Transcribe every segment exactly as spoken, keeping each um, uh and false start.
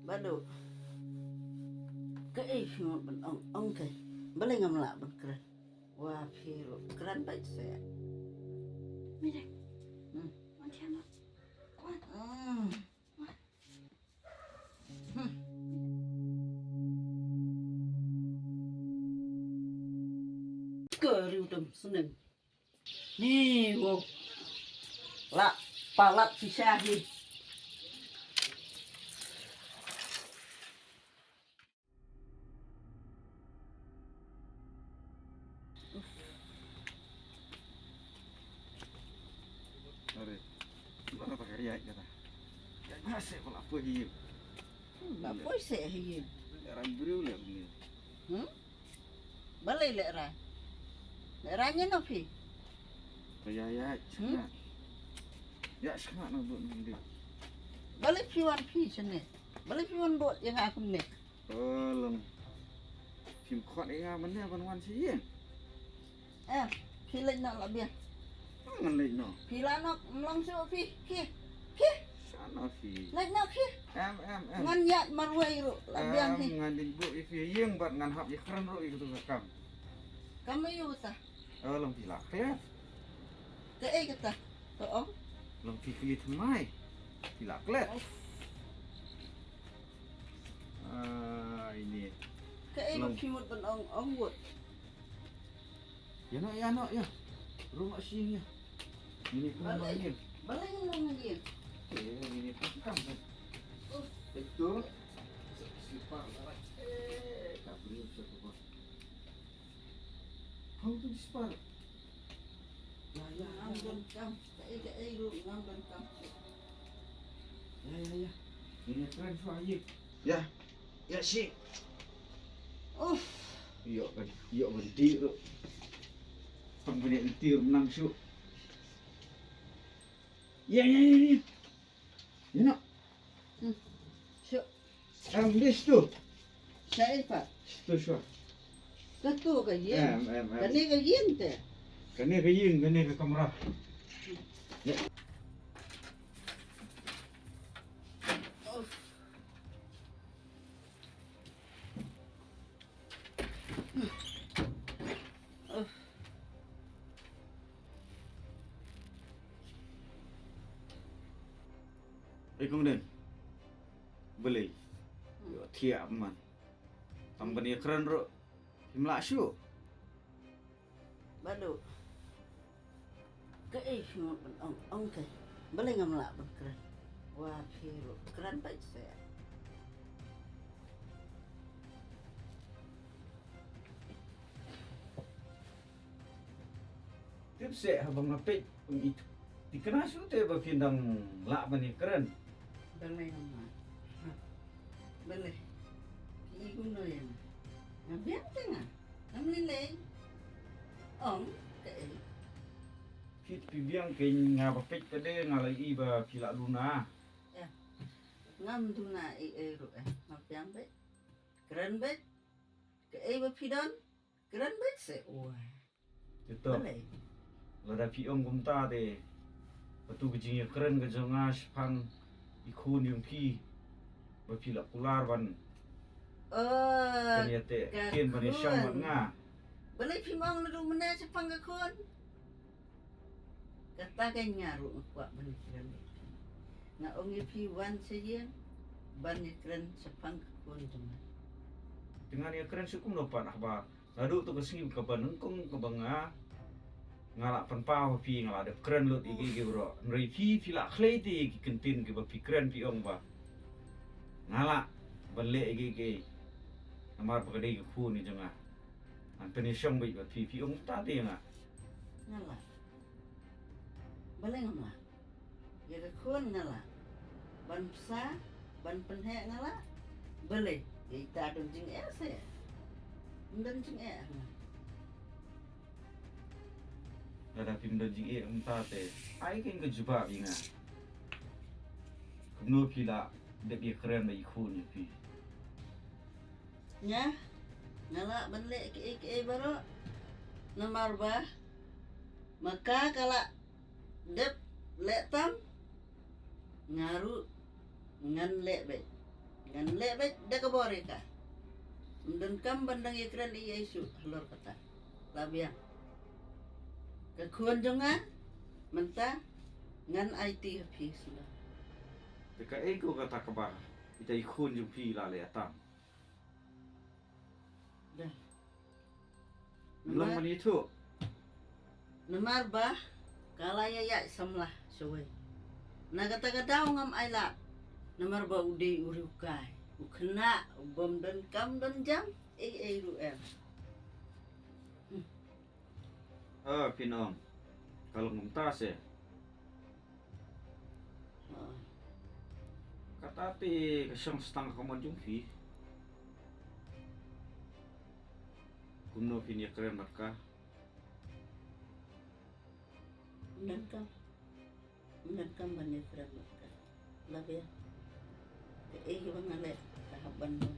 Badu. Kaei phi mut ban ong, ong kaei. Balei ngam lah ban kren. Wa phi ruh kren beit seh. Mira. Hmm. Wan sha ma. Wan. Hmm. Hmm. Ka riewdom snem. Ni wow. Lah palat shisha hi. Are. Mana pakai ya kata. Ya masih pala apa hi. Lah poi seh hi. Orang briew lah ni. Hmm? Balei lehra? Lehra ngi no phi? Ya ya. Hmm? Ya, sekarang nak buat ni. Balei phi wan phi sini? Balei phi wan buat yang aku ni? Oh, long. Phim khot ïa nga mynne ban wan sha ïing. Eh, phi leit noh la biang. Ngan leit noh. Phi la noh, mlong shuh phi. Phi. Phi. Shano phi? Leit noh phi. Em, em, em. Ngan ïaid marwei ruh la biang phi. Em, ngan dei buh ïa phi ïing bad ngan hap ïakren ruh ïa katu ka kam. Kam ïa uta. Oh, long phi la klet. Kaei kata? To ong. Long phi klet mai. Phi la klet. Ah, ini. Kaei long phi mut ban ong, ong wut. Ïa noh, ïa noh, ïa. Rung noh sha ïing ïa. Ini pun mai ïa. Balei long ïa? Eh, ini pun kam kan. Itu. Sipar lah. Eh, tak beri satu pun. Hau tu dispar. Ya, ya, ya. Ngam don kam. Kaei, kaei ruh ngam don kam. Ya, ya, ya. Ini kren shuwa ye. Ya. Ya, shi. Uff. Ïoh kan, ïoh kan ti ruh. Pang bini ti ruh menang shu. Ya, ya, ya, ya. Ïa noh. Hmm. Shu. Em, di situ. Shaei pat? Situ shuwa. Katu ka ïing. Em, em, em. Kane ka ïing te. Kane ka ïing, kane ka kamra. Ya. Ei kong Den. Balei? Ïoh thiah man. Tang ban ïakren ruh phim lah shuh. Badu. Kaei phi mut ban ong, ong kaei. Balei ngam lah ban kren. Wa phi ruh kren beit seh. Tip seh haba nga peit, um, i thikna shuh te ba phin dang lah ban ïakren. Balei ngam lah? Balei? Phi i kumno ïa nga? Nga biang te nga. Ngam lei lei. Ong kaei? Phi, phi biang kein, nga ba peit pat de nga la i ba phi la duna. Ïa. Ngam duna ei ei ruh eh. Nga biang beit. Kren beit. Kaei ba phi don? Kren beit seh, wah. Te to. Balei? Lada phi ong kumta te, katu ka jingïakren ka jong nga shaphang i khun jong phi, ba phi la kular ban, oh, kan ïa te ka ktien ban ïashong bad nga. Balei phim ong naduh mynne shaphang ka khun? Kata ka nga ruh nga kwah ban ïakren. Nga ong ïa phi wan sha ïing ban ïakren shaphang ka khun jong nga. Te ngan ïakren shuh kumno pat haba naduh tu ka sngi kaba nyngkong kaba nga, nga la pynpaw ha phi, nga la dep kren lut ïa kiei kiei baroh. Hynrei phi, phi la khlei te ïa ki kyntien kiba phi kren, phi ong ba nga lah ban leh ïa kiei kiei namar ba ka dei ka khun jong nga. Ngan pynïashong beit bad phi, phi ong kumta te ïa nga. Nga lah. Balei ngam lah? Ïa ka khun nga lah. Ban bsa, ban pynheh nga lah. Balei? Ïa ita don jingeh seh. Ym don jingeh nga. Lada phim don jingeh kumta te, ai kein ka jubab ïa nga. Kumno phi la dep ïakren bad i khun jong phi? Nga, nga lah ban leh kiei kiei baroh. Namar ba ma ka ka la dep leh tam, nga ruh ngan leh beit. Ngan leh beit da ka bor ïa ka. Ym donkam ban dang ïakren ei ei shuh halor kata. La biang. Ka khun jong nga mynta ngan aiti ha phi shuh. Te kaei ko kata kaba ita i khun jong phi la leh tam. Dang. Ym long ban ïathuh. Namar ba ka la ïaid samla shawei. Na kata ka daw ngam ailad. Namar ba u dei u riewkai, u khynnah u bym donkam don jam ei ei ruh em. Ah, phin ong ka long kumta se. Kata te ka shong stang ka mon jong phi. Kumno phin ïakren bad ka? Ngan kam, ngan kam ban ïakren bad ka. La biang. Te ei ba nga leh ka hap ban long.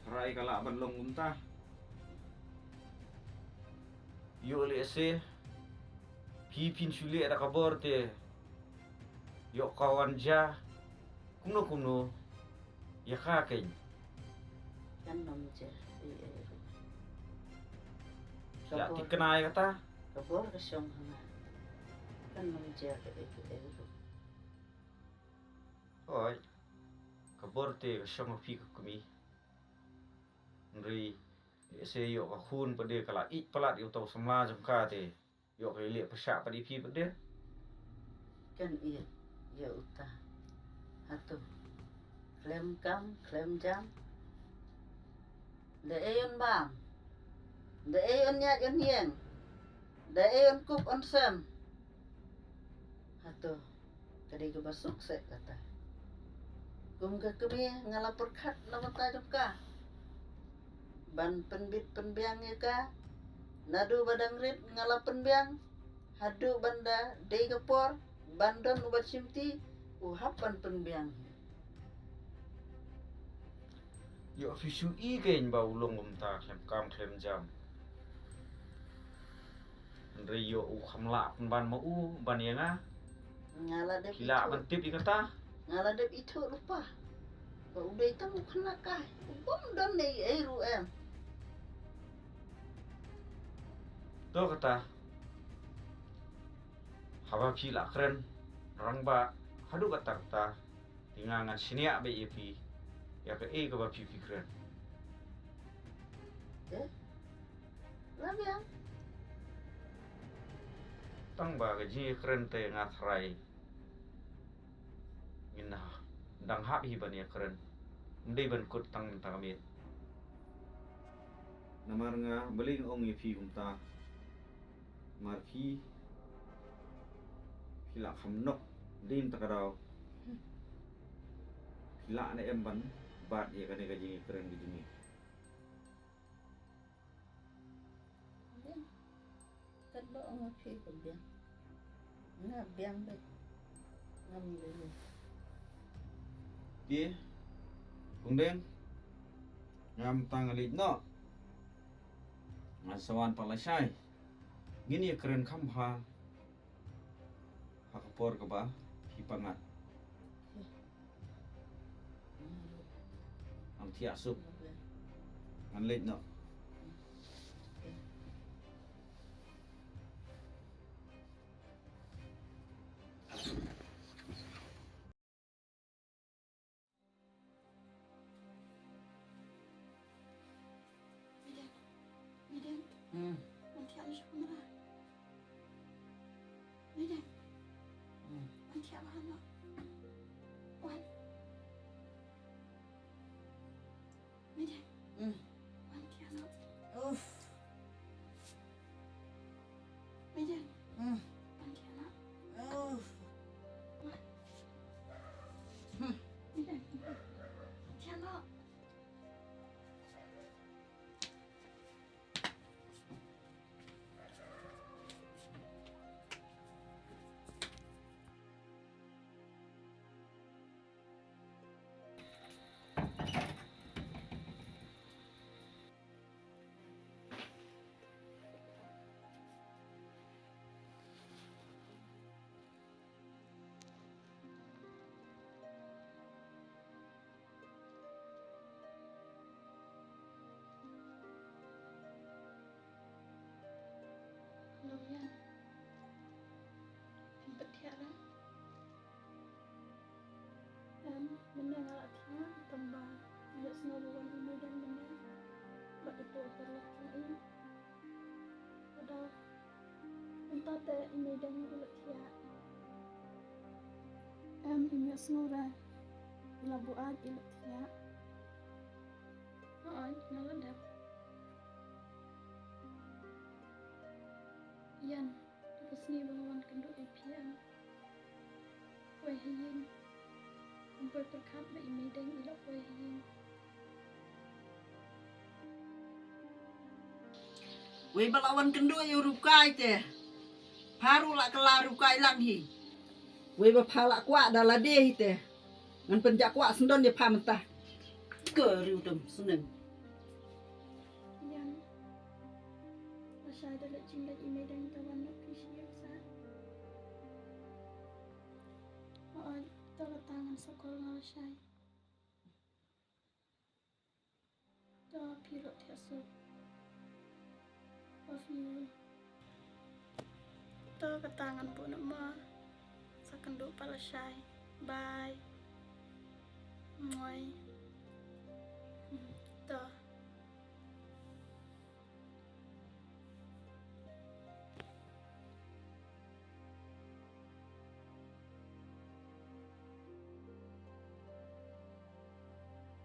Tharai ka lah ban long kumta. Ïoh lehse phi phin shu leh da ka bor te ïoh ka wan jia kumno kumno ïa ka keiñ. Kan ym jia ei ei ruh. Ïa thikna ïa kata. Ka bor ka shong ha nga. Kan ym jia kaei kaei ruh. Hooid. Ka bor te ka shong ha phi ka kmie. Hynrei lehse ïoh ka khun pat de ka la ïeit palat ïa uta u samla jong ka te ïoh ka leh pyrshah pat ïa phi pat de. Kan ïeit ïa uta. Hato khlem kam khlem jam. Da ei un bam, da ei un ïaid un ïeng, da ei un kup un sem. Hato ka dei kaba suk seh kata? Kum ka kmie nga la pyrkhat na bynta jong ka ban pynbit pynbiang ïa ka. Naduh ba dang rit nga la pynbiang haduh ban da dei ka por ban don u bat shimti u hap ban pynbiang. Ïoh phi shu i keiñ ba u long kumta khlem kam khlem jam. Hynrei ïoh u kham lah pynban ma u ban ïa nga. Nga la dep ithuh. Phi lah ban tip ïa kata. Nga la dep ithuh lypa ba u dei tang u khynnah kai u bym don ei ei ruh em. To kata. Haba phi la kren rangbah haduh katta katta, te nga ngan shaniah beit ïa phi ïa kaei kaba phi phi kren. Eh? Lam ïa. Tang ba ka jingïakren te nga tharai ngin dang hap hi ban ïakren. Ym dei ban kut tang mynta ka miet. Namar nga balei nga ong ïa phi kumta. Namar phi, phi la kham nok dei mynta ka daw. Phi lah ne em ban bat ïa kane ka jingïakren ka jong ngi. Biang. Katba ong ïa phi ka biang. Nga biang beit. Ngam lei. Te Kong Deng, ngam tang leit noh. Ngan sa wan pat lashai. Ngin ïakren kham bha ha ka por kaba phi pyngngad. Ngam thiah suk. Ngan leit noh. Midang. Midang. Hmm. Wan thiah noh sha kamra. Midang. Hmm. Wan thiah bha noh. Wan. Midang. Hmm. Wan thiah Nga la thiah tang ba ïohsngew ba wan i Meideng mynne bad ito i paralok jong i. Lada mynta te i Meideng i la thiah. Em, im ïohsngew re. I la buaid, i la thiah. Hooid, nga la dep. Ïan, to ka sngi ba nga wan kynduh ïa phi em. Wei ha ïing. Ym poi pyrkhat ba i Meideng i la poi ha ïing. Wei ba la wan kynduh ïa u Rukai te. Pha ruh la kylla Rukai lang hi. Wei ba pha la kwah da lade hi te. Ngan pynjah kwah syndon ïa pha mynta. Ka riewdom snem. Ïan. Lashai da leit jingleit i Meideng, to wan noh phi sha ïing sa. Hooid, to kata ngan sa call nga lashai. To phi ruh thiah suk. Love you. To kata ngan buh noh mo. Sa kynduh pat lashai. Bye. Mwai. Hmm, to.